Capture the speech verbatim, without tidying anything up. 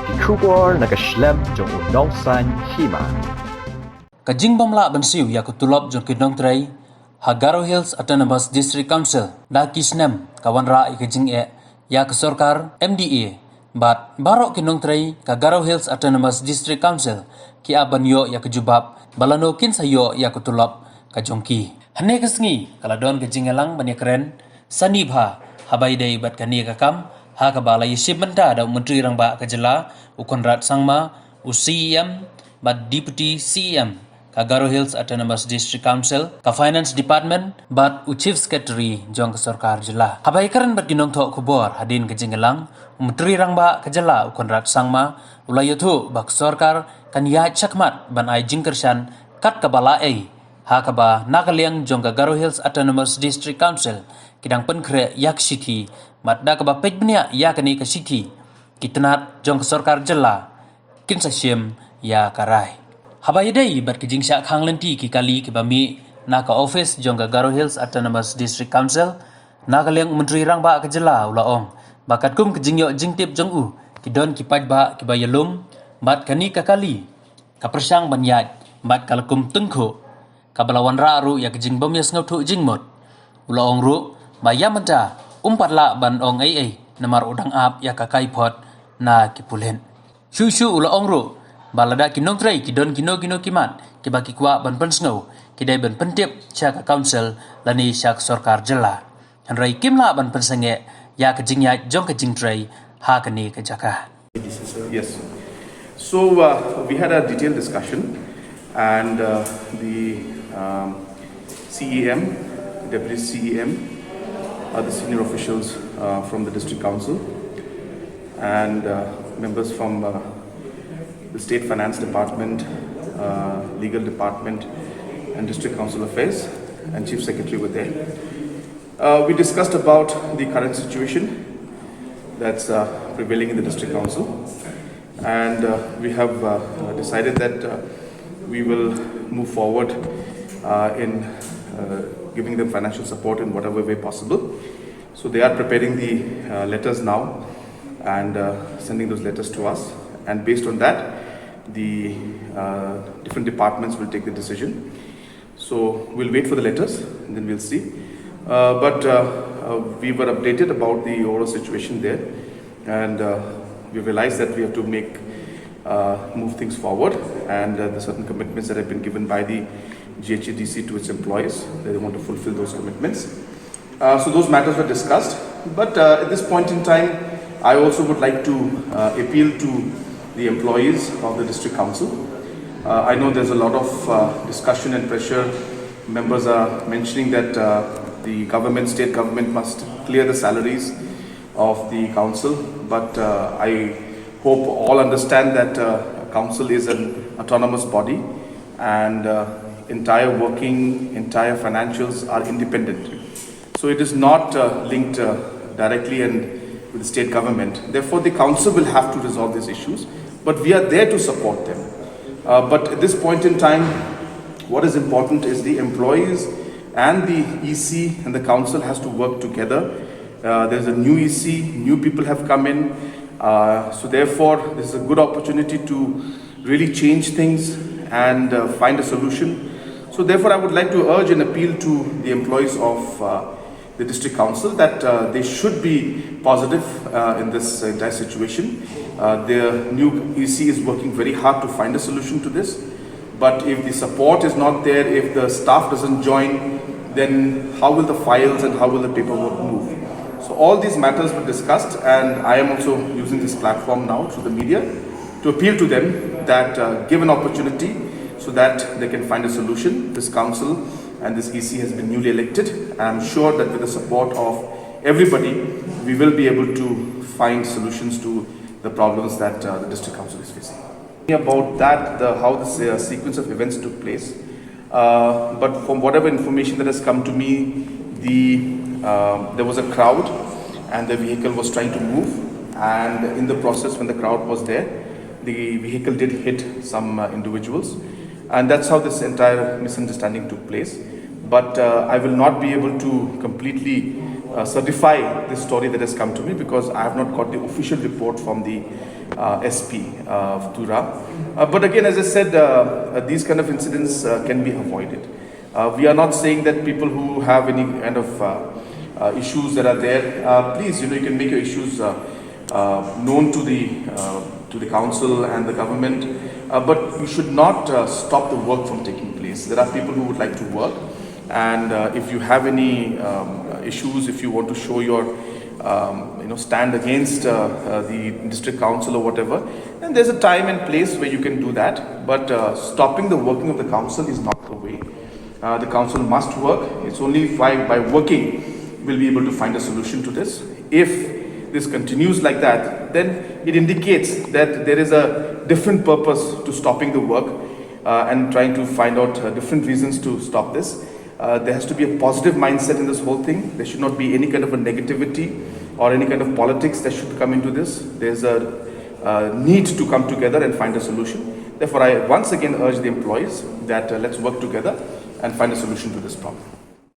Ki khubor na ka shlem jong u Nongsaiñ Hima. Ka jingbym lah ban siew ïa ka tulop jong ki nongtrei ha Garo Hills Autonomous District Council da ki snem ka wanrah ïa ka jingeh ïa ka sorkar M D A bad baroh ki nongtrei ka Garo Hills Autonomous District Council ki ap ban ïoh ïa ka jubab ba lano kin sa ïoh ïa ka tulop ka jong ki. Hynne ka sngi ka la don ka jingïalang ban ïakren sani bha haba ïadei bad kane ka kam ha kaba la ïashim bynta da u Myntri Rangbah ka jylla u Conrad Sangma, u C E M bad Deputy C E M ka Garo Hills Autonomous District Council, ka Finance Department bad u Chief Secretary jong ka sorkar jylla. Haba ïakren bad ki nongthoh khubor hadien ka jingïalang, u Myntri Rangbah ka jylla u Conrad Sangma u la ïathuh ba ka sorkar kan ïaid shakhmat ban ai jingkyrshan kat kaba lah ei ha kaba na ka liang jong ka Garo Hills Autonomous District Council ki dang pynkhreh ïa ka shithi bad da kaba peit bniah ïa kane ka shithi ki tnat jong ka sorkar jylla kin sa shim ïa ka rai. Haba ïadei bad ki jingshah khang lynti ki kali kiba mih na ka office jong ka Garo Hills Autonomous District Council na ka liang u Myntri Rangbah ka jylla u la ong ba katkum ka jingïoh jingtip jong u ki don ki paidbah kiba ïalum bad kane ka kali ka pyrshang ban ïaid bad ka la kum tyngkhuh kaba la wanrah ruh ïa ka jingbym ïasngewthuh jingmut. U la ong ruh ba ïa mynta um pat lah ban ong ei ei namar u dang ap ïa ka kaiphod na ki pulit. Shuh shuh u la ong ruh ba lada ki nongtrei ki don kino kino ki mat kiba ki kwah ban pynsngew ki dei ban pyntip sha ka council lane sha ka sorkar jylla. Hynrei kim lah ban pynsangeh ïa ka jingïaid jong ka jingtrei ha kane ka jaka. Yes. So uh, we had a detailed discussion, and uh, the um, C E M, Deputy C E M, other senior officials uh, from the district council, and uh, members from uh, the state finance department, uh, legal department, and district council affairs, and chief secretary were there. Uh, we discussed about the current situation that's uh, prevailing in the district council, and uh, we have uh, decided that uh, we will move forward uh, in uh, giving them financial support in whatever way possible. So they are preparing the uh, letters now and uh, sending those letters to us. And based on that, the uh, different departments will take the decision. So we'll wait for the letters and then we'll see. Uh, but uh, uh, we were updated about the overall situation there, and uh, we realized that we have to make uh, move things forward, and uh, the certain commitments that have been given by the G H A D C to its employees, that they want to fulfill those commitments. Uh, so those matters were discussed. But uh, at this point in time, I also would like to uh, appeal to the employees of the district council. Uh, I know there's a lot of uh, discussion and pressure. Members are mentioning that uh, the government, state government, must clear the salaries of the council. But uh, I hope all understand that uh, council is an autonomous body, and uh, entire working, entire financials are independent. So it is not uh, linked uh, directly and with the state government. Therefore, the council will have to resolve these issues, but we are there to support them. Uh, but at this point in time, what is important is the employees and the E C and the council has to work together. Uh, there's a new E C, new people have come in. Uh, so therefore, this is a good opportunity to really change things and uh, find a solution. So therefore, I would like to urge an appeal to the employees of uh, the district council that uh, they should be positive uh, in this entire situation. Uh, the new E C is working very hard to find a solution to this. But if the support is not there, if the staff doesn't join, then how will the files and how will the paperwork move? So all these matters were discussed, and I am also using this platform now through the media to appeal to them that uh, give an opportunity so that they can find a solution. This council and this E C has been newly elected, and I'm sure that with the support of everybody, we will be able to find solutions to the problems that uh, the district council is facing. About that, the, how this uh, sequence of events took place, uh, but from whatever information that has come to me, the uh, there was a crowd, and the vehicle was trying to move, and in the process, when the crowd was there, the vehicle did hit some uh, individuals, and that's how this entire misunderstanding took place. But uh, I will not be able to completely uh, certify this story that has come to me, because I have not got the official report from the uh, S P uh, of Tura. Uh, but again, as I said, uh, uh, these kind of incidents uh, can be avoided. Uh, we are not saying that people who have any kind of uh, uh, issues that are there, uh, please, you know, you can make your issues uh, uh, known to the uh, to the council and the government, uh, but you should not uh, stop the work from taking place. There are people who would like to work, and uh, if you have any um, issues, if you want to show your um, you know, stand against uh, uh, the district council or whatever, then there's a time and place where you can do that. But uh, stopping the working of the council is not the way. Uh, the council must work. It's only by, by working we'll be able to find a solution to this. If this continues like that, then it indicates that there is a different purpose to stopping the work uh, and trying to find out uh, different reasons to stop this. Uh, there has to be a positive mindset in this whole thing. There should not be any kind of a negativity or any kind of politics that should come into this. There's a uh, need to come together and find a solution. Therefore, I once again urge the employees that uh, let's work together and find a solution to this problem.